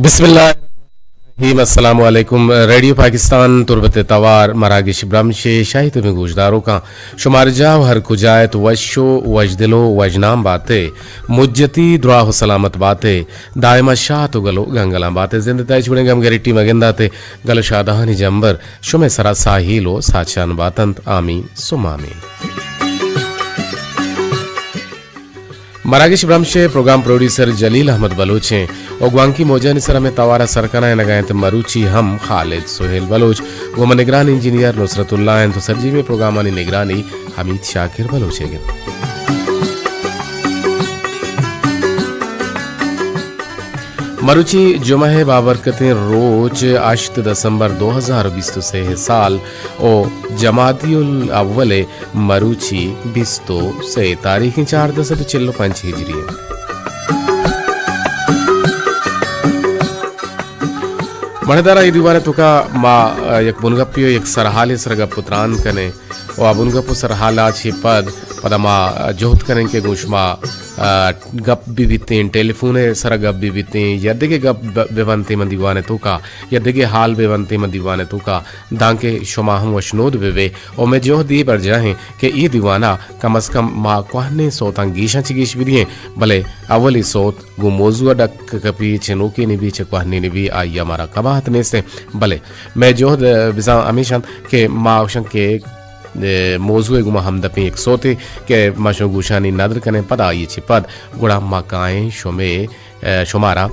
بسم اللہ الرحمن الرحیم۔ السلام علیکم۔ ریڈیو پاکستان تربت توار مراگش برمش شاہی تمہیں گوشداروکاں شمار جاہ ہر کجایت وشو وجدلو وجنام باتے، مجتی دراہ و سلامت باتے، دائما شات و گلو گنگلان باتے۔ زند تائی چوڑیں گم گریٹی مگنداتے، گلو شادہانی جمبر شمے سرا ساہیل و ساچان باتنت۔ آمین ثم آمین۔ مراگش برمش ء پروگرام پروڈیوسر جلیل احمد بلوچ ایں و گوانکی موجانی سر ہمیں توار ء سر کنائینگ ء انت۔ مروچی ہم خالد سہیل بلوچ گوں من نگران انجینئر نصرت اللہ انت و سرجیمیں پروگرامانی نگرانی حمید شاکر بلوچ ء گنت۔ مروچی جمعہ ء بابرکتیں روچ ہشت دسمبر دو ہزار و بیست و سے سال و جمادی الاول ء مروچی بیست و سے تاریخ چاردہ سد و چل و پنچ ہجری انت۔ مڑدارا اے دیوان ء توکا ما، آ، یک بنگپی و یک سرحالے سر گپ و تران کنیں و آ بنگپ و سرحالا چہ پد پدا ما، آ، جہد کنیں کہ گوں شما، آ، گپ بہ بیتیں، ٹیلیفون ء سر گپ بہ بیتیں یا دگہ گپ ب-، بہ بنتیں من دیوان ء توکا یا دگہ حال بہ بنتیں من دیوان ء توکا۔ دانکہ شما ہم وشنود بہ بے۔ و مئے جہد اے برجاہ ایں کہ اے دیوانا کم از کم ما کوہنیں سوتاں گیشاں چہ گیش بدییں، بلے اولی سوت گوں موضوع ء ڈک کپی، چہ نوکینی بی، چہ کوہنینی بی، آئی ء مارا قباحت نیست ایں۔ بلے مئے جہد، ء، بزاں ہمیش انت کہ ما گوشن کہ، ء، موضوع ء گوما ہمدپیں یک سوتے کہ ما شما گوشانی ندر کنیں، پدا آئی ء چہ پد گڑا ما کائیں شمے، ء، شمارا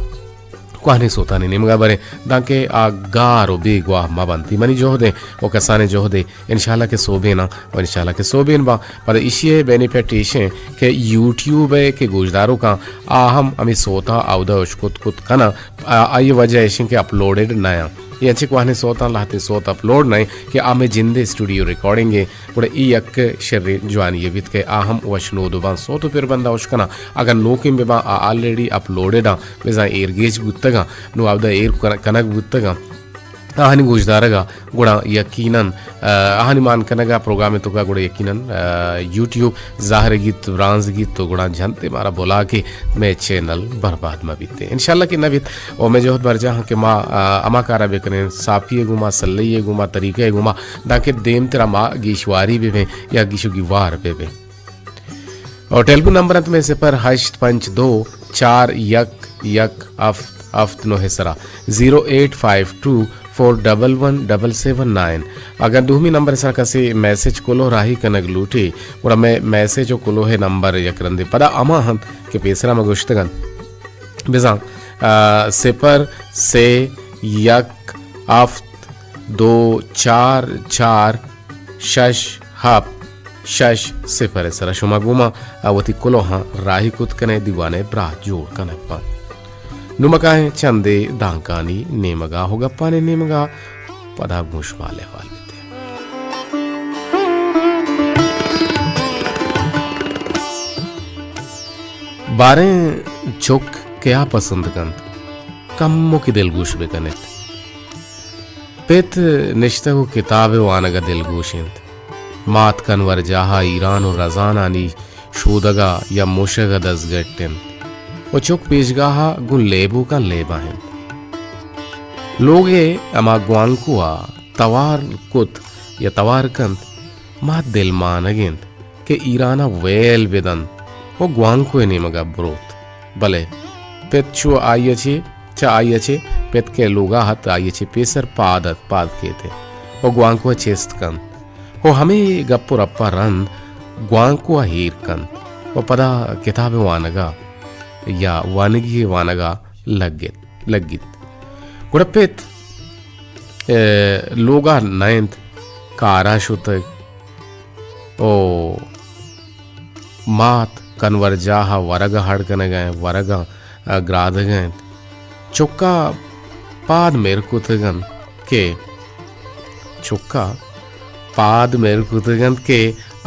کوہنیں سوتانی نیمگا بریں، دانکہ آ گار و بیگواہ مہ بنت۔ اے منی جہد ایں و کسانیں جہدے، انشاءاللہ کہ سوبین آں و انشاءاللہ کہ سوبین باں۔ پدا ایشی ء بینیفٹ ایش ایں کہ یوٹیوب ء کہ گوشداروکاں آ ہم ہمے سوتا اودا اشکت کت کناں، آ-، آئی وجہ ایش ایں کہ اپلوڈڈ نہ آں۔ اے انچیں کوہنیں سوتاں، لہتیں سوت اپلوڈ نہ ایں کہ آ مئے جندے اسٹوڈیو ریکارڈنگ ایں۔ گڑا اے یک شریں جوانی یے بیت کہ آ ہم وشنود باں، سوت و پربندا اش کناں۔ اگاں نوکیں بہ باں، آ آلریڈی اپلوڈڈ آں، بزاں ایرگیج بوتگاں، نوں اودا ایر کن-، کنگ بوتگاں۔ آہانی گوشدارگا گڑا یقیناً، آ، آہانی مان کنگا پروگرام توکا گڑا یقیناً، آ، یوٹیوب ظاہر گیت، برانز گیت تو گڑا جنتے مارا بلا کہ مئے چینل برباد مہ بیت۔ انشاءاللہ کہ نہ بیت۔ و مئے جہد برجاہ اں کہ ما، آ، ہما کارا بکنیں، صافی ء گوما، سلہی ء گوما، طریقہ ء گوما، دانکہ دیمترا ما گیشواری بہ بیں یا گیش و گیوار بہ بیں۔ اور ٹیلیفون نمبر انت مئے صفر ہشت پنچ دو چار یک یک ہفت ہفت نو ء سرا، زیرو ایٹ فائیو ٹو فور ڈبل ون ڈبل سیون نائن۔ اگاں دومی نمبر ء سرا کسے میسج کلوہ راہی کنگ لوٹی، گڑا مئے میسج و کلوہ ء نمبر یک رندے پدا ہما انت کہ پیسرا ما گوشتگ انت۔ بزاں، آ، صفر سے یک ہفت دو چار چار شش ہپت شش صفر ء سرا شما گوما وتی کلوہاں راہی کت کنے، دیوانے براہ جوڑ کنگ بنت۔ نوں ما کائیں چندے دانکانی نیمگا و گپانی نیمگا، پدا گوں شما لہوال بیتیں۔ باریں چک کیا پسند کنت؟ کموکے دلگوش بکنیت۔ پت نشتگ و کتاب ء وانگ ء دلگوش انت۔ مات کنور جاہ ء ایران و رزانانی شودگ ء یا موشگ ء دزگٹ انت و چک پیشگاہ ء گوں لیبوکاں لیب ء انت۔ لوگ ء ہما گوانکو ء توار کت یا توار کنت، مات دلمانگ انت۔ کہ ایران ء ویل بدنت و گوانکو ء نیمگ ء بروت۔ بلے پت چو آئی ء چہ، چہ آئی ء چہ پت کہ لوگ ء ات، آئی ء چہ پیسر پاد ات، پاد کیت و گوانکو ء چست کنت و ہمے گپ و رپ ء رند گوانکو ء ایر کنت و پدا کتاب ء وانگ ء یا وانگی ء وانگ ء لگت، لگیت۔ گڑا پت، ء، لوگ ء نہ انت، کار ء شتگ۔ او مات کنور جاہ ء ورگ ء ہڑ کنگ ء انت، ورگ ء گرادگ ء انت۔ چک ء پاد مہر کتگ انت کہ، چک ء پاد مہر کتگ انت کہ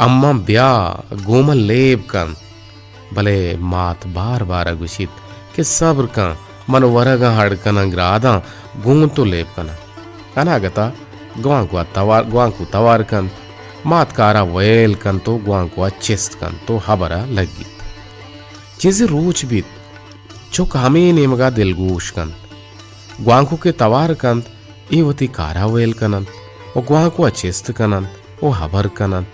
اماں بیا گوں من لیب کن۔ بلے مات بار بار ء گوشیت کہ صبر کن، من ورگاں ہڑ کناں گراداں گوں تو لیب کناں۔ اناگت ء گوانکو ء توار، گوانکو توار کنت، مات کار ء ویل کنت و گوانکو ء چست کنت و ہبر ء لگیت۔ چیزے روچ بیت، چک ہمے نیمگ ء دلگوش کنت۔ گوانکو کہ توار کنت، اے وتی کارا ویل کننت و گوانکو ء چست کننت و ہبر کننت۔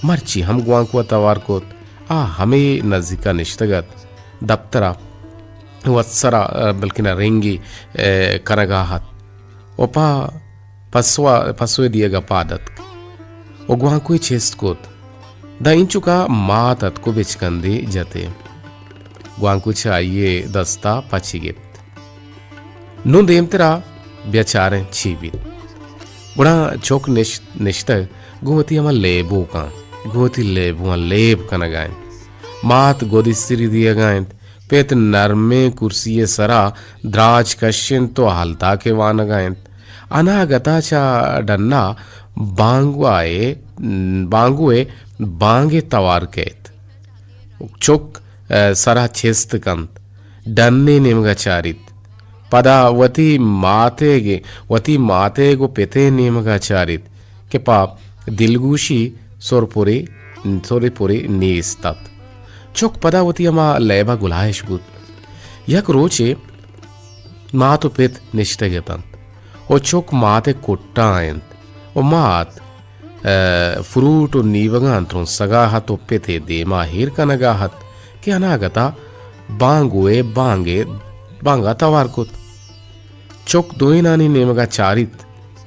مرچی ہم گوانکو ء توار کت، آ ہمے نزیکا نشتگ ات، دپترا وت سرا، بلکنا رنگی، ء، کنگا ات و پہ پسوا-، پسوے دیگا پاد اتک و گوانکوی چست کت۔ داں اینچکا مات اتک و بچکندے جتے۔ گوانکو چہ آئی ء دستا پچی گپت۔ نوں دیمترا بیا چاریں چی بیت۔ گڑا چک نشت، نشتگ گوں وتی ہما لیبوکاں، گوں وتی لیبواں لیب کنگا انت۔ مات گدی سری دیگا انت۔ پت نرمیں کرسی ء سرا دراج کش انت و ہلداکے وانگا انت۔ اناگتا چہ ڈنا بانگوائے، بانگوئے بانگے توار کیت۔ چک، ء، سرا چست کنت، ڈنے نیمگا چاریت۔ پدا وتی ماتیگ، وتی ماتیگ و پتے نیمگا چاریت کہ پہ دلگوشی سر پرے، سر پرے نیست ات۔ چک پدا وتی ہما لیبا گلائش بوت۔ یک روچے مات و پت نشتگ اتنت و چک مات ء کٹا انت و مات، ء، فروٹ و نیوگاں ترنسگا ات و پت ء دیما ایر کنگا ات کہ اناگتا بانگوئے بانگے، بانگا توار کت۔ چک دوئینانی نیمگا چاریت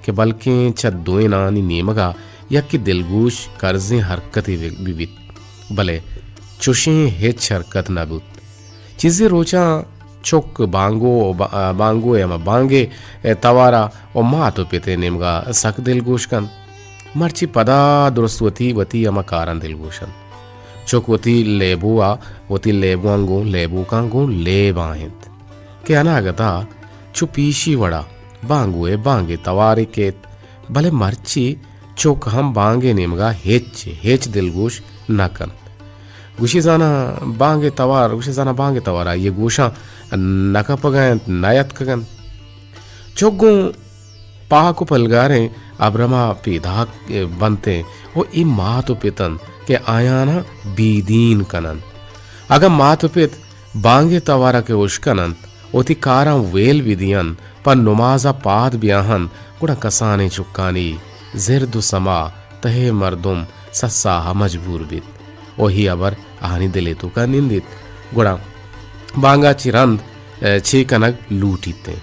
کہ بلکیں چہ دوئینانی نیمگا یکے دلگوش کرزیں حرکتے بہ، بہ بیت، بلے چشیں ہچ حرکت نہ بوت۔ چیزے روچاں چک بانگو، با-، بانگو ء ہما بانگے توارا و مات و پت ء نیمگا سک دلگوش کنت۔ مرچی پدا درست وتی وتی ہما کاراں دلگوش انت۔ چک وتی لیبو ء، وتی لیبواں گوں لیبوکاں گوں لیبا انت کہ اناگتا چو پیشی وڑا بانگوئے بانگے توارے کیت، بلے مرچی چک ہم بانگے نیمگا ہچ، ہچ دلگوش نہ کنت۔ گوشی زاناں بانگے توار، گوشی زاناں بانگے توار آئی گوشاں نہ کپگا انت، نہ یتکگ انت۔ چک گوں پاک و پلگاریں ابرما پیداک بنت و اے مات و پت انت کہ آیانا بیدین کننت۔ اگاں مات و پت بانگے توارا کہ اشکننت، وتی کاراں ویل بدینت، پہ نمازا پاد بیاہنت، گڑا کسانیں چکانی زرد و سما تہے مردم سساہا مجبور بیت و ہی ہبر آہانی دلے توکا نندیت۔ گڑا بانگا چہ رند، ء، چے کنگ لوٹیت انت؟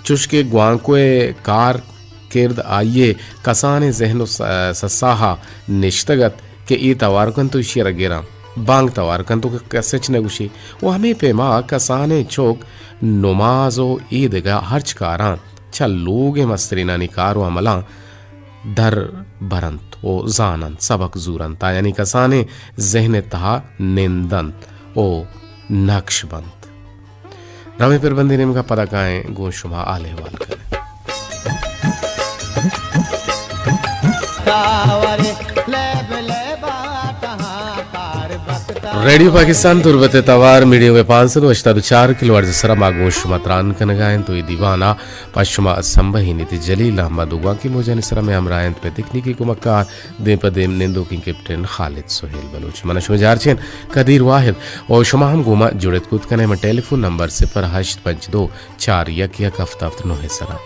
چوشکہ گوانکو ء کار کرد آئی ء کسانیں ذہن و س-، سساہا نشتگ ات کہ اے توار کنت و ایشی ء را گراں، بانگ توار کنت و کس ہچ نہ گوشی و ہمے پیما کسانیں چک نماز و اے دگہ ہرچ کاراں چہ لوگ ء مسترینانی کار و عملاں در برنت و زاننت، سبق زورنت، آیانی کسانیں ذہن ء تہا نندنت و نقش بنت۔ رویں پر بندی نیمگا، پدا کائیں گوں شما حال احوال کنیں۔ ریڈیو پاکستان تربت ء توار میڈیم ویو پانچ سد و ہشتاد و چار کلو ہرٹز ء سرا ما گوں شما تران کنگا انت و اے دیوانا پہ شما سمبہینیت جلیل احمد و گوانکی موجانی سرا مئے ہمراہ انت مئے تکنیکی کمکار دیم پہ دیم نندوکیں کیپٹن خالد سہیل بلوچ۔ من شمئے جارچین قدیر واحد و شما ہم گوں ما جڑت کت کنے۔ من ٹیلی فون نمبر صفر ہشت پنچ دو چار یک یک ہفت ہفت نو ء سرا۔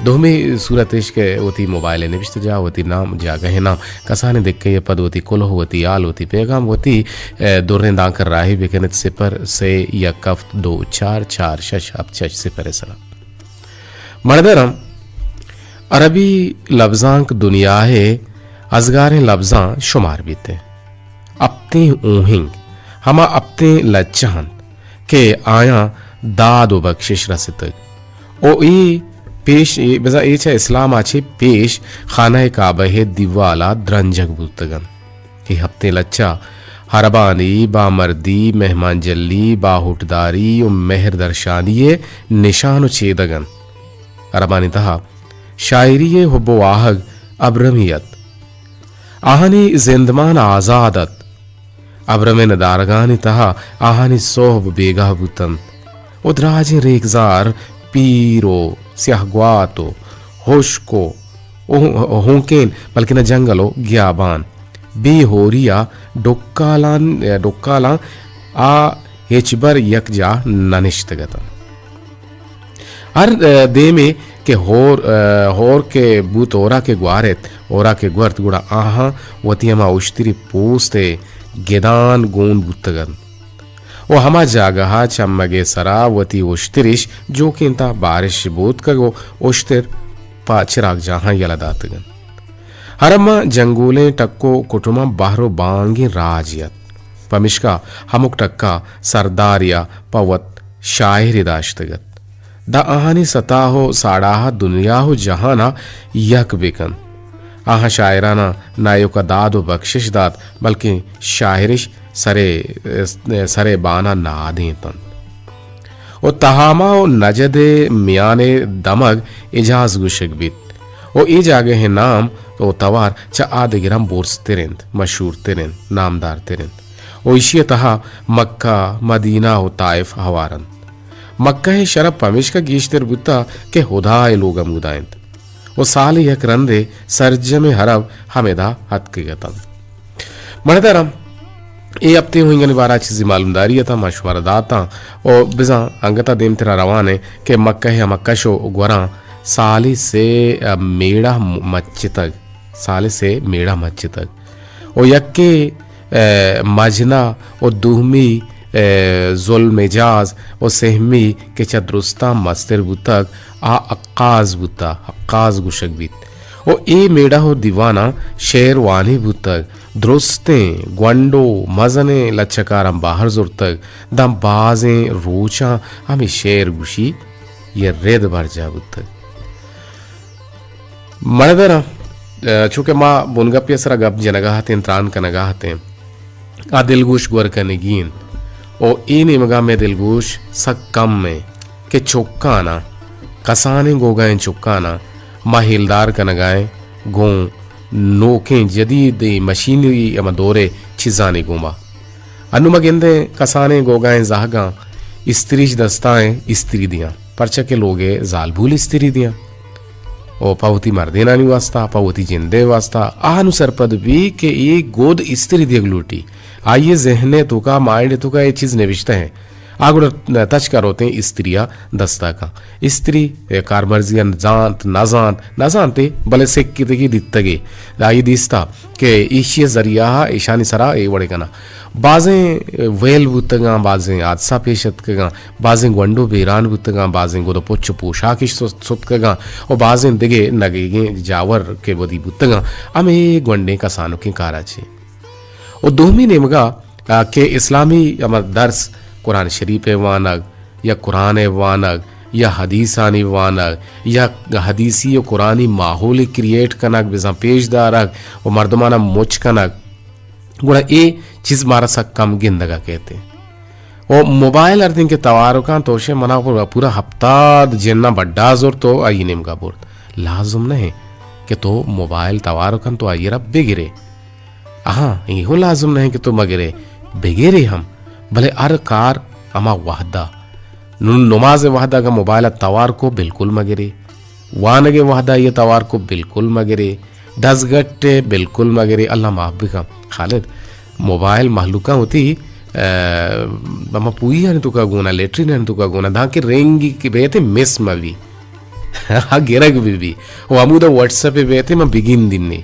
دومی صورت اش کہ وتی موبائل ء نبشتہ جاہ، وتی نام، جاگہ ء نام، کسانیں دکہ ء پد وتی کلوہ، وتی حال، وتی پیغام، وتی، ء، دریں دانکہ راہی بکنت صفر سے یک ہفت دو چار چار شش ہفت شش صفر ء سرا۔ مڑدرم عربی لبزانک دنیا ء ازگاریں لبزاں شمار بیت۔ ہپتیں اوہنگ ہما ہپتیں لچہ انت کہ آیاں داد و بخشش رستگ۔ و اے پیش، اے بزاں اے چہ اسلام ء چہ پیش خانہ کعبہ ء دیوال ء درنجگ بوتگ انت۔ اے ہپتیں لچہ عربانی بامردی، مہمان جلی، باہوٹداری و مہر درشانی ء نشان و چیدگ انت۔ عربانی تہا شاعری ء حب و واہگ ابرمی ات۔ آہانی زندمان آزاد ات۔ ابرم ء ندارگانی تہا آہانی سہب بیگاہ بوتنت و دراجیں ریکزار پیر و سیاہ گوات و ہشک و، و ہونکین، بلکنا جنگل و گیابان بے ہوری ء ڈکالان، ڈکالاں آ ہچبر یک جاہ نہ نشتگ اتنت۔ ہر، ء، دیمے کہ ہور، ء، ہور کہ بوت، ہورا کہ گوارت، ہورا کہ گورت، گڑا آہاں وتی ہما اشتری پوست ء گدان گون بوتگ انت و ہما جاگہ ء چمگ ء سرا وتی اشترش جوکیں تہ بارش بوتکگ و اشتر پہ چراگ جاہاں یلہ داتگ انت۔ ہرم ء جنگولیں ٹک و کٹماں بہر و بانگیں راجے ات، پمشکا ہمک ٹکا سردارے ء پہ وت شاعرے داشتگ ات۔ داں آہانی ستا و ساڑاہ دنیا و جہانا یک بکن۔ آہاں شاعراناں نہ ایوکا داد و بخشش دات، بلکیں شاعرش سرے، سرے بانا نادینت انت۔ و تہاما و نجد ء میان ء دمگ اجاز گوشگ بیت۔ و اے جاگہ ء نام و توار چہ آ دگراں برزتر انت، مشہورتر انت، نامدارتر انت۔ و ایشی ء تہا مکہ، مدینہ و طائف ہوار انت۔ مکہ ء شرپ پمیشکا گیشتر بوتا کہ ہدا ء لوگ ہمودا انت۔ و سال ء یک رندے سرجمیں عرب ہمدا اتکگ اتنت۔ مڑداراں اے ہپتے ہوں انگانی بارا چیزی معلومداری اتاں، ما شمارا داتاں۔ و بزاں انگتا دیمترا روان ایں کہ مکہ ء ہما کش و گوراں سالی سے، ء، میڑہ م-، مچتگ، سالی سے میڑہ مچتگ۔ و یکے، ء، مجنہ و دومی، ء، ذوالمجاز و سہمی کہ چہ درستاں مستر بوتگ، آ عکاز بوتا، عکاز گوشگ بیت۔ و اے میڑہ و دیواناں شعر وانی بوتگ۔ درستیں گونڈو مزنیں لچکاراں بہر زرتگ، داں بازیں روچاں ہمے شعر گوشی ء رد برجاہ بوتگ۔ مڑدراں، ء، چونکہ ما بنگپی ء سرا گپ جنگا ہتیں، تران کنگا ہتیں، آ دلگوش گور کنگی انت۔ و اے نیمگا مئے دلگوش سک کم انت کہ چکاناں، کسانیں گوگائیں چکاناں ما ہیلدار کنگا ایں گوں نوکیں جدیدیں مشینری ہما دورے چیزانی گوما۔ انوں ما گندیں کسانیں گوگائیں زہگاں استریش دستا ایں، استری دیاں، پرچا کہ لوگے زالبول استری دیاں۔ و پہ وتی مردینانی واسطہ، پہ وتی جندے واسطہ، آ نوں سرپد بی کہ اے گد استری دیگ لوٹی۔ آئی ذہن ء توکا، مائنڈ ء توکا اے چیز نوشتہ ہیں۔ آ گڑا تچکا روتیں استری ء دستا کن۔ استری اے کارمرزی ء زانت، نہ زانت، نہ زانتے، بلے سکتگی دیتگے۔ آئی دیستا کہ ایشی ء ذریعہ ء ایشانی سرا اے وڑے کنا۔ بازیں ویل بوتگاں، بازیں حادثہ پیش اتکگاں، بازیں گونڈو بیران بوتگاں، بازیں گد و پچ و پوشاکش ست-، ستکگاں و بازیں دگہ نگیگیں جاور کہ ودی بوتگاں، ہمے گونڈیں کسانکیں کارا چے۔ و دومی نیمگا، آ، کہ اسلامی ہما درس، قرآن شریف ء وانگ یا قرآن ء وانگ یا حدیثانی وانگ یا حدیثی و قرآنی ماحولے کریئیٹ کنگ، بزاں پیش دارگ و مردمانا مچ کنگ، گڑا اے چیز مارا سک کم گندگا کیت۔ و موبائل ہردیں کہ توار کن تو شے منا پورا، پورا ہپتاد جناں بڈا زرت و آئی نیمگا برت۔ لازم نہ کہ تو موبائل توار کن تو آئی را بگرے۔ آہاں، اے ہوں لازم نہ کہ تو مگرے، بگرے ہم، بلے ہر کار ہما وہدا۔ نون نماز وہدا اگاں موبائل توار کو بالکل مگرے۔ وانگ ء وہدا یہ توار کو بالکل مگرے، دزگٹ ء بالکل مگرے۔ اللہ معاف بکن خالد، موبائل مہلوکاں ہوتی، ء، ہما پوئی آنی توکا گونا، لیٹرین آنی توکا گونا، داں کہ رینگی کہ بیتے مس مبی۔ ہا گرگ بی بی۔ و ہمودا واٹس ایپ بیتے من بگین دینی۔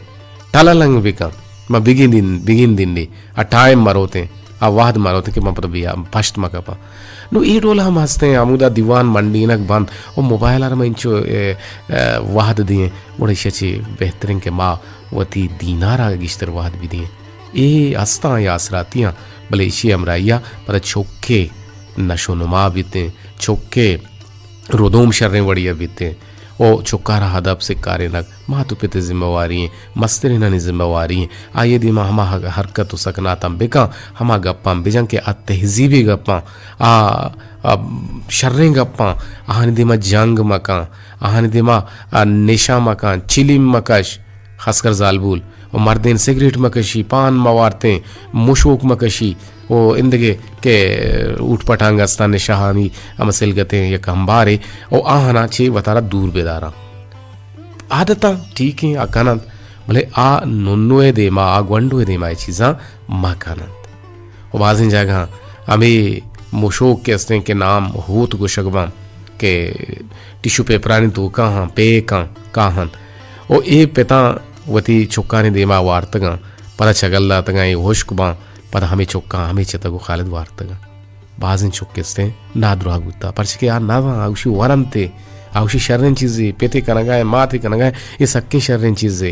ٹللنگ بکن۔ ما بگین دین، بگین دین دی۔ آ ٹائم مروتیں، آ وہد مروتیں کہ من پدا بیا، پشت مکپاں۔ نو اے ڈول ہم ہستیں، ہمودا دیوان منڈینگ بند و موبائل ء را ما انچو، اے، اے، وہد دیں، گڑا ایشی چی بہترین کہ ما وتی دینارا گیشتر وہد بدیں۔ اے ہستاں یا آسراتیاں، بلے ایشی ہمراہیا پدا چکے نشو نما بیتیں، چکے ردوم شریں وڑی ء بیت انت و چکارا ادب سکارینگ مات و پت ء ذمہ واری انت، مسترینانی ذمہ واری انت۔ آئی ء دیما ہما حرکت و سکناتاں بکن، ہما گپاں بجن کہ آ تہذیبی گپاں، آ، آ شریں گپاں، آہانی دیما جنگ مکن، آہانی دیما، آ، نشہ مکن، چلیم مکش۔ خاص کر زالبول و مردین سگریٹ مکشی، پان موارتیں، مشوک مکشی و اندگہ کہ اوٹ پٹانگ استان نشہانی ہم سلگتیں یک ہمبارے و آہانا چہ وتارا دور بداراں۔ عادتاں ٹھیک ہیں، آ کننت، بلے آ ننوئے دیما، آ گونڈوئے دیما اے چیزاں مہ کننت۔ و بازیں جاگہاں ہمے مشوک کہ استیں کہ نام ہوت گوشگ باں، کہ ٹشو پیپرانی توکا ہاں، پیکاں کاہن۔ او اے پتاں وتی چکانی دیما وارتگاں، پدا چگل داتگاں، اے ہشک باں، پدا ہمے چکاں ہمے چتگ و خالد وارتگاں۔ بازیں چک استیں نادراہ بوتا، پرچہ کہ آ نہ زان، آ گوشی ورنتے، آ گوشی شریں چیزے، پتے کنگا ہے، ماتے کنگا ہے، اے سکیں شریں چیزے۔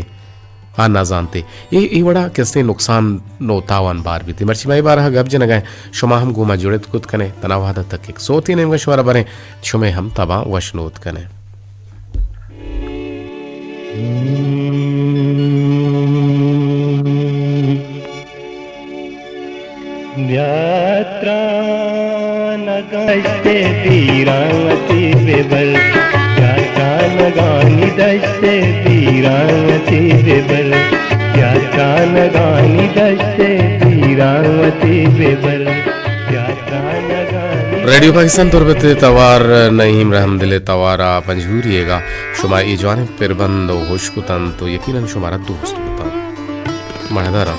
آ نہ زانتے۔ اے، اے وڑا کستیں نقصان و تاوان بار بیتے۔ مرچی ما اے بارہا گپ جنگا ہیں، شما ہم گوما جڑت کت کنے، تنا وہدا تک ایک سوتی نیمگا شمارا بریں، شمے ہم تباں وشنود کنے۔ بیا ترانگاں دشت پیران وتی ببر، بیا ترانگانی دشت پیران وتی ببر، بیا ترانگانی دشت پیران وتی ببر، بیا ترانگانی۔ ریڈیو پاکستان تربت ءِ توار نعیم رحمدل ءِ توار ءَ پنجگوری ئیگا شما اے جوانیں پربند و ہوش کتنت و یقیناً شمارا دوست بوتاں۔ مہداراں۔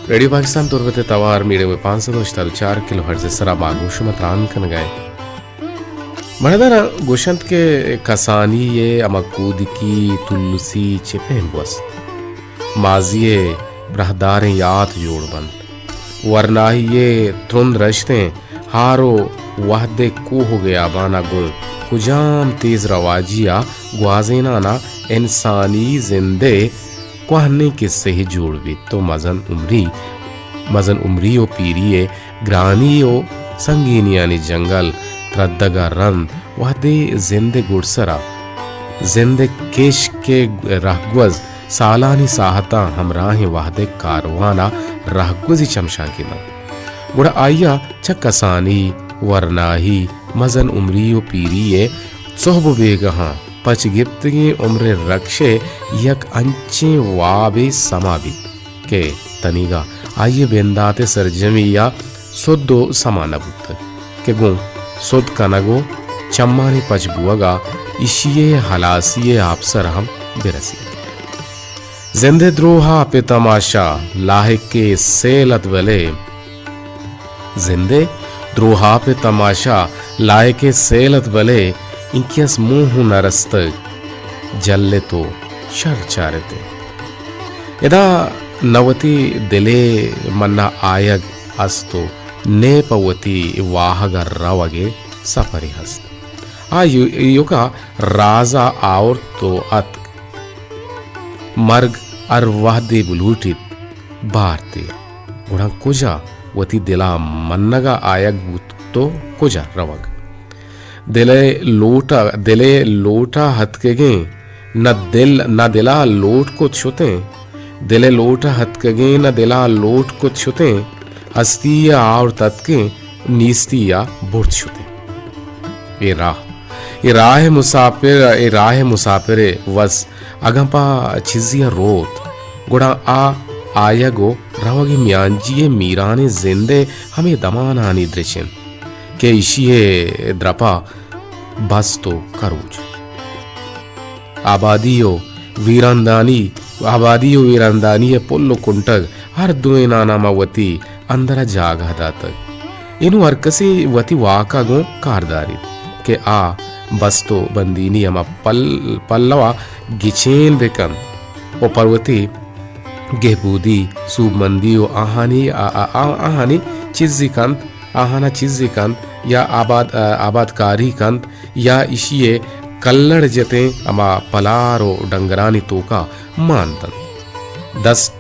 ریڈیو پاکستان تربت ءِ توار میڈیم ویو پانچ سد و ہشتاد و چار کلو ہرٹز ءِ سرا ما گوں شما تران کنگا ایں۔ مہداراں گوشنت کہ کسانی ءِ ہما کودکی تلسی چہ پیم گوست۔ ماضی ءِ براہداریں یات جوڑ بنت۔ ورناہی ءِ ترند رشتیں ہار و وہد ءِ کوہ و گیابان ءَ گوں کجام تیز رواجی ءَ گوازینان ءَ انسانی زند ءِ کوہنیں کسہے جوڑ بیت و مزن عمری، مزن عمری و پیری ءِ گرانی و سنگینیانی جنگل تردگ ءَ رند وہدے زند ءِ گڈسر ءَ، زند ءِ کشک ءِ رہگوز سالانی ساہتاں ہمراہیں وہد ءِ کاروان ءَ رہگوزی چمشانکے دنت۔ گڑا آئی ءَ چہ کسانی، ورناہی، مزن عمری و پیری ءِ سہب و بیگہاں پچ گپتگیں عمر ءِ رکش ءِ یک انچیں وابے سما بیت کہ تنیگا آئی ءِ بندات ءِ سرجمی ءَ سد و سما نہ بوتگ کہ گوں سد کنگ و چمانی پچ بوگ ءَ ایشی ءِ ہلاسی ءِ آپسر ہم بہ رسیت۔ زند ءِ دروہ ءَ پہ تماشا لاہک ءِ سیل ات بلے، زند ءِ دروہ ءَ پہ تماشا لاہک ءِ سیل ات بلے، اینکس موہ نہ رستگ، جلت و شر چارت۔ ادا نہ وتی دل ءِ منا آیگ است و نئے پہ وتی واہگ ءَ روگ ءِ سپرے ہست۔ آ یو-، ایوکا راز ءَ آورت و اتک۔ مرگ ہر وہدے بلوٹیت بارتے، گڑا کجا وتی دل ءَ منگ ءَ آیگ بوت تو کجا روگ؟ دل ءِ لوٹ ءَ، دل ءِ لوٹ ءَ ہتکگیں، نہ دل، نہ دل ءَ لوٹ کت شتیں۔ دل ءِ لوٹ ءَ ہتکگیں، نہ دل ءَ لوٹ کت شتیں۔ ہستی ءَ آورت اتکیں، نیستی ءَ برت شتیں۔ اے راہ، اے راہ مساپر، اے راہ مساپر ءِ وس اگاں پہ چیزے ءَ روت، گڑا آ آیگ و روگ ءِ میانجی ءِ میرانیں زند ءِ ہمے دمانانی درچ انت کہ ایشی ءِ درپ ءَ بست و کروچ۔ آبادی و ویراندانی، آبادی و ویراندانی ءِ پل و کنٹگ ہر دوئیناناں ما وتی اندر ءَ جاگہ داتگ۔ انوں ہر کسے وتی واک ءَ گوں کار داریت کہ آ بست و بندینی ہما پل-، پلو ءَ گچین بہ کنت و پر وتی گہبودی، سوبمندی و آہانی، آ-، آ-، آ-، آہانی چیزی کنت، آہانا چیزی کنت یا آباد-، آ-، آبادکاری کنت یا ایشی ءِ کلڑ جتیں ہما پلار و ڈنگرانی توکا مان دنت۔ دست،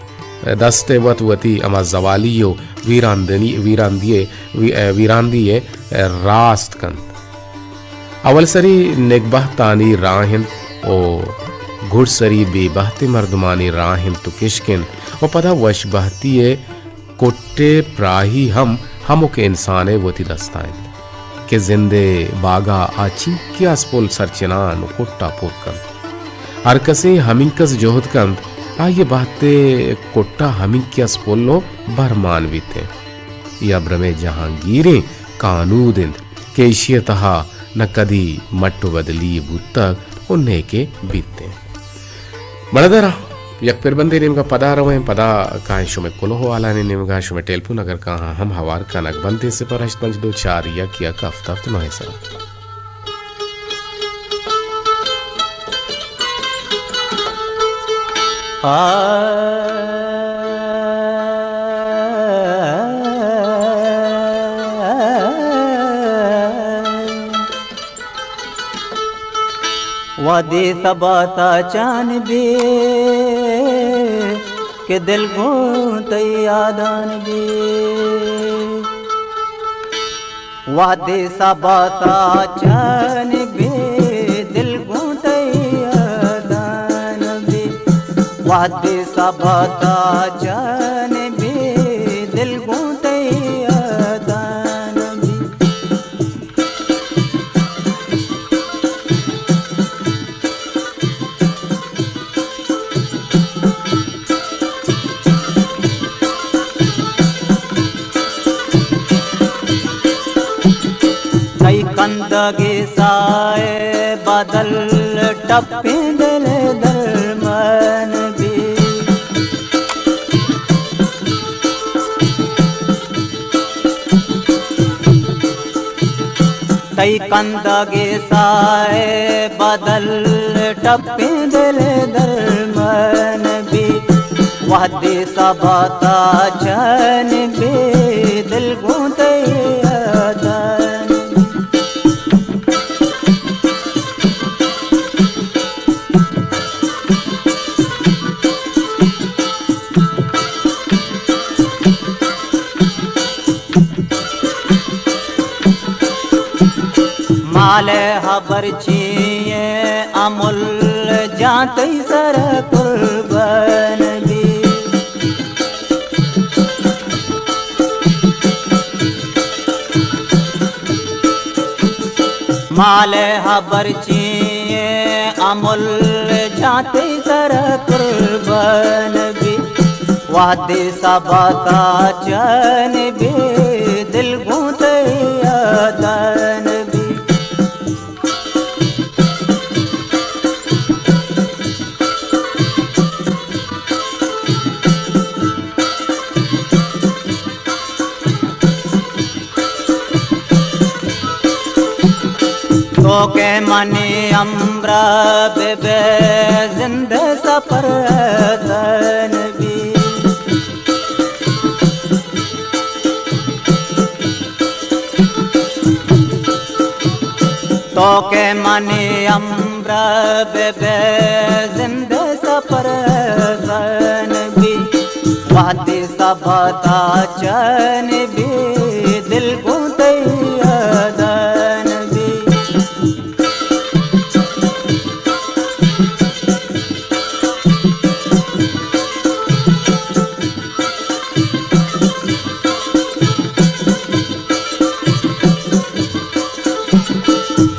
دست ءِ وت وتی ہما زوالی و ویراندنی، ویراندی ءِ، وی-، ویراندی ءِ راست کنت۔ اول سری نگبہتانی راہ انت و گڈسری بے بہتیں مردمانی راہ انت و کشک انت و پدا وش بہتی ءِ کٹ ءِ پراہی ہم ہمک انسان ءِ وتی دست ءَ انت کہ زند ءِ باگ ءَ آ چینکس پل سرچنان و کٹ ءَ پر کنت۔ ہر کسے ہمینکس جہد کنت، آئی ءِ بہت ءِ کٹ ءَ ہمینکس پل و بھر مان بیت انت۔ اے ابرم ءِ جہانگیریں کانود انت کہ ایشی ءِ تہا نہ کدی مٹ و بدلی بوتگ و نئیکہ بیت انت۔ مڑدراں، یک پربندے نیمگا پدا رویں، پدا کائیں شمئے کلوہ و حالانی نیمگا، شمئے ٹیلیفون اگر کاہاں ہم ہوار کنگ بنت، صفر ہشت پنچ دو چار یک یک ہفت ہفت نوہ سرا۔ وہدے سبا ساچان بی کہ دل گوں تئی یادان بی۔ وہدے سبا ساچان بی دل گوں تئی یادان بی۔ وہدے سبا ساچان بی دل گوں تئی یادان بی۔ تئی کندگے سائے بدل ٹپیں دل درمن بی۔ تئی کندگے سائے بدل ٹپیں دل درمن بی۔ وہدے سبا ساچان بی دل گوں تئی یادان بی۔ مال ہبر چیئے امل جان تئی سر قربان بی۔ مال ہبر چیئے امل جان تئی سر قربان بی۔ وہدے سبا ساچان بی دل گوں تئی یادان بی۔ تو کہ منی ہمراہ بہ بئے زند سفر آسان بی۔ تو کہ منی ہمراہ بہ بئے زند سفر آسان بی۔ وہدے سبا ساچان بی دل گوں تئی یادان بی۔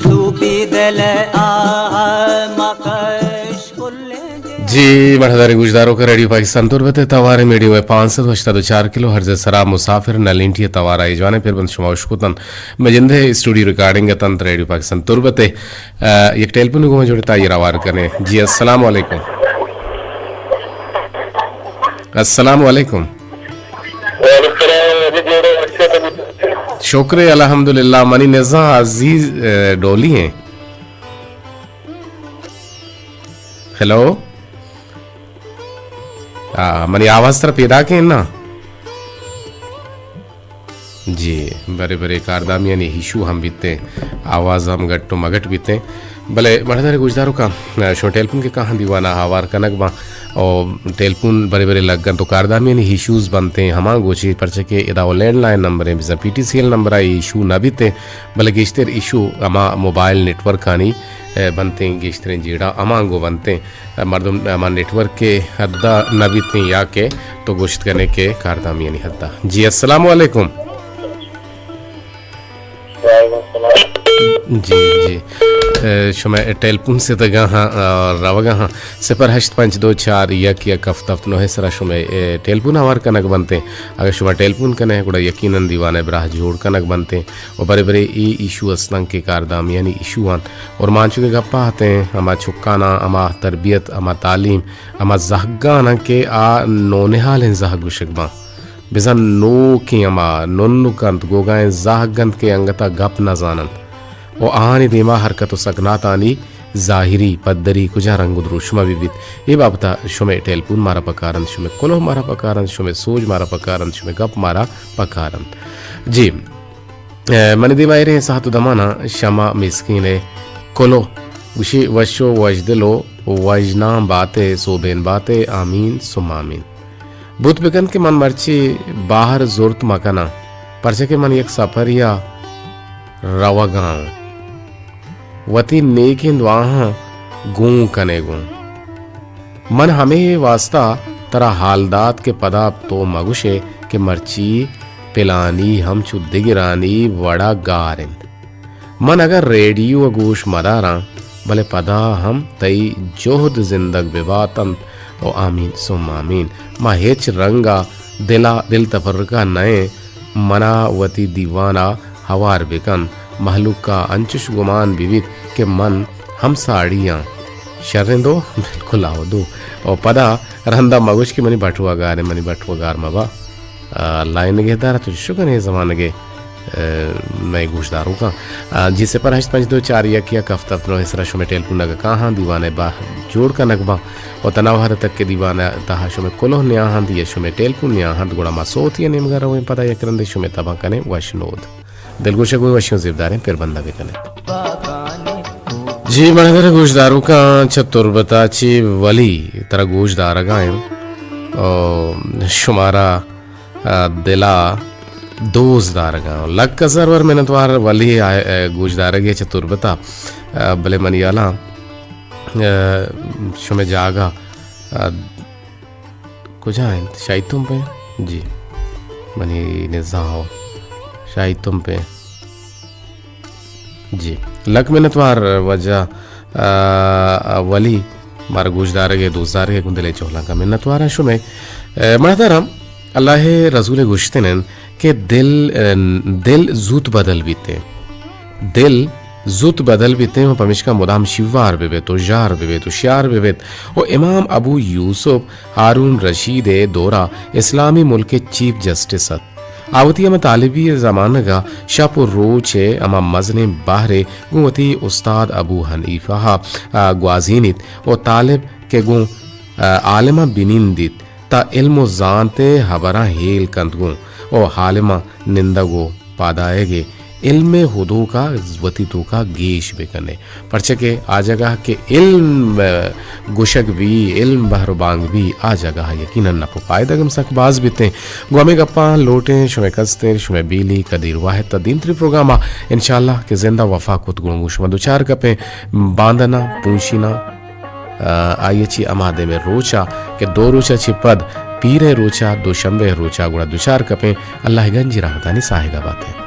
صوفی دل آہ مکش کلیں جی۔ جی، مڑداریں گوشداروکاں، ریڈیو پاکستان تربت ءِ توار ءِ میڈیم ویو پانچ سد ہشتاد و چار کلو ہرٹز ءِ سرا مسافر نہ لینٹی ءِ توار ءَ اے جوانیں پربند شما اشکتنت۔ مئے جند ءِ اسٹوڈیو ریکارڈنگ اتنت ریڈیو پاکستان تربت ءِ۔ آ، یک ٹیلیفون گوں جوڑ ات، آئی ءَ را ہوار کنیں۔ جی، السلام علیکم۔ السلام علیکم۔ وعلیکم السلام۔ جی، جوڑ ات۔ شکر الحمدللہ۔ منی نزاں عزیز، آ، ڈولی ایں۔ ہیلو۔ آ، منی آواز ترا پیداک ایں نا؟ جی، برے برے کاردامیانی ایشو ہم بیتیں، آواز ہم گٹ و مگٹ بیتیں۔ بلے مڑداریں گوشداروکاں، شما ٹیلیفون کہ کاہاں دیوان ءَ ہوار کنگ باں، او ٹیلیفون برے برے لگ انت و کاردامیانی ایشوز بنتیں، ہما گوچی پرچہ کہ ادا و لینڈ لائن نمبر ایں، بزاں پی ٹی سی ایل نمبر ءَ ایشو نہ بیتیں، بلے گیشتر ایشو ہما موبائل نیٹورکانی، اے، بنتیں، گیشتریں جیڑہ ہمانگو بنتیں۔ مردم ہما نیٹورک ءِ حد ءَ نہ بیتیں یا کہ تو گوشت کنے کہ کاردامیانی حد ءَ۔ جی، السلام علیکم۔ وعلیکم السلام۔ جی، جی۔ اے، شمئے ٹیلیفون ستگا ہاں، آ، روگا ہاں۔ صفر ہشت پنچ دو چار یک یک ہفت ہفت نو سرا شمئے، اے، ٹیلیفون ہوار کنگ بنتیں۔ اگر شما ٹیلیفون کنے، گڑا یقیناً دیوان ءِ براہ جوڑ کنگ بنتیں۔ و برے برے اے ایشو استاں کہ کاردامیانی ایشو آں۔ اور مانچو کہ گپا ہتیں، ہما چکاناں، ہما تربیت، ہما تعلیم، ہما زہگاناں کہ آ نونہالیں زہگ گوشگ باں۔ بزاں نوکیں ہما ننک انت، گوگائیں زہگ انت کہ انگتا گپ نہ زاننت و آہانی دیما حرکت و سکناتانی ظاہری پدری کجا رنگ و دروشما بہ بیت، اے بابتا شمئے ٹیلیفون مارا پکار انت، شمئے کلوہ مارا پکار انت، شمئے سوج مارا پکار انت، شمئے گپ مارا پکار انت۔ جی، اے، منی دیما ایریں ساعت و دمانا شما مسکین ءِ کلوہ گوشی، وش و وشدل و وژنام باتے، سوبین باتے، آمین ثم آمین۔ بوت بکنت کہ من مرچی باہر زرت مکناں، پرچا کہ من یک سپریا روگا آں۔ وتی نیکیں دعاہاں گون کنے گوں۔ من ہمے واستا ترا حال دات کہ پدا تو مگوشے کہ مرچی پلانی ہم چو دگرانی وڑا گار انت۔ من اگاں ریڈیو ءَ گوش مداراں، بلے پدا ہم تئی جہد زندگ بہ بات انت و آمین ثم آمین۔ ما ہچ رنگ ءَ دل ءَ دل تفرقہ نہ ایں۔ منا وتی دیوان ءَ ہوار بکن۔ مہلوک ءَ انچش گمان بہ بیت کہ من ہم ساڑی آں۔ شریں دو، بالکل آودو۔ و پدا رندا مگوش کہ منی بٹوا گار انت، منی بٹوا گار مبا۔ آ، اللہ ءِ نگہدار، تو چو کنے زمانگے، آ، مئے گوشداروکاں۔ آ، جی صفر ہشت پنچ دو چار یک یک ہفت ہفت نو سرا شمئے ٹیلیفون اگا کاہاں دیوان ءِ با جوڑ کنگ باں۔ و تنا وہد تک کہ دیوان ءِ تہا شمئے کلوہ نیاہند یا شمئے ٹیلیفون نیاہند، گڑا ما سوتی ءِ نیمگا رویں، پدا یک رندے شمئے تباں کنیں وش نود۔ دلگوش ءَ گوں وشیں و زیبداریں پربند ءَ بکنیں۔ جی، منظر گوشداروکاں چہ تربت ءَ چہ ولی ترا گوشدارگا ایں۔ او، شمارا، آ، دل ءَ دوست دارگا ایں۔ لک سرور منتوار ولی آ، آ، گوشدارگے چہ تربت ءَ، آ، بلے منی ہیالاں، آ، شمئے جاگہ، آ، کجا انت؟ شاہی تمپ ءَ؟ جی۔ منی نزاں ہو۔ شاہی تمپ ءَ۔ جی۔ لک منتوار واجہ، آ، ولی مارا گوشدارگ ءَ، دوستدارگ ءَ گوں دل ءِ چہلانکاں منتواراں شمئے۔ آ، مہداراں، اللہ ءِ رسول ءَ گوشتن انت کہ دل، آ، دل زوت بدل بیت۔ دل زوت بدل بیتیں و پمیشکا مدام شیوار بہ بیت و ژار بہ بیت و شیار بہ بیت۔ و امام ابو یوسف ہارون رشید ءِ دورا اسلامی ملک ءِ چیف جسٹس ات۔ آ وتی ہما طالبی ءِ زمانگا شپ و روچ ءِ ہما مزنیں بہرے گوں وتی استاد ابو حنیفہ ءَ، آ، گوازینیت و طالب کہ گوں، آ، عالماں بنندیت، تا علم و زانت ءِ ہبراں ہیل کنت گوں و عالماں نندگ و پادآیگ ءِ علم ءِ ہدوکا وتی توکا گیش بکنے۔ پرچہ کہ آ جگہ کہ علم، آ، گوشگ بی، علم بہر و بانگ بی، آ جگہ یقیناً نپ و پائدگ ہم سک باز بیتیں۔ گوں ہمے گپاں لوٹیں شمئے کستر، شمئے بیلی قدیر واحد تا دیمتری پروگراما انشاءاللہ کہ زندہ وفا کت گوں گوں شما دوچار کپیں۔ باندنا، پونشینا، آ، آئی ءَ چہ ہما دیم ءِ روچ ءَ کہ دو روچ ءَ چہ پد پیر ءِ روچ ءَ، دوشنبے ءِ روچ ءَ گڑا دوچار کپیں۔ اللہ ءِ گنجیں رحمتانی ساہگ ءَ باتیں۔